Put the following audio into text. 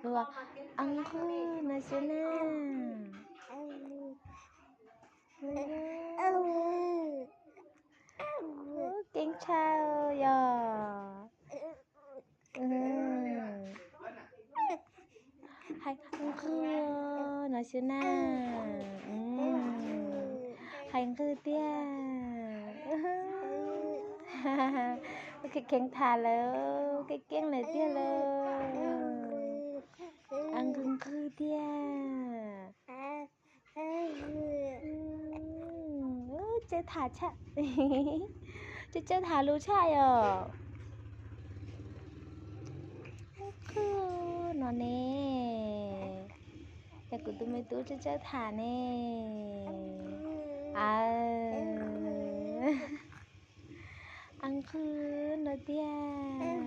Ua, a nqwg no xwb na. Keeb tshaj yog. Hais nqwg no xwb na. Hais nqwg tiag. Kheev tham lawm, keeb keeb lawm tiag lauj. A nqwg nqwg tiag. Tsawb tham tshaj, tsawb tham lus tshaj yom. Qwg no ne, yog kuv tus me tub tsawb tsawb tham ne. A nqwg no tiag.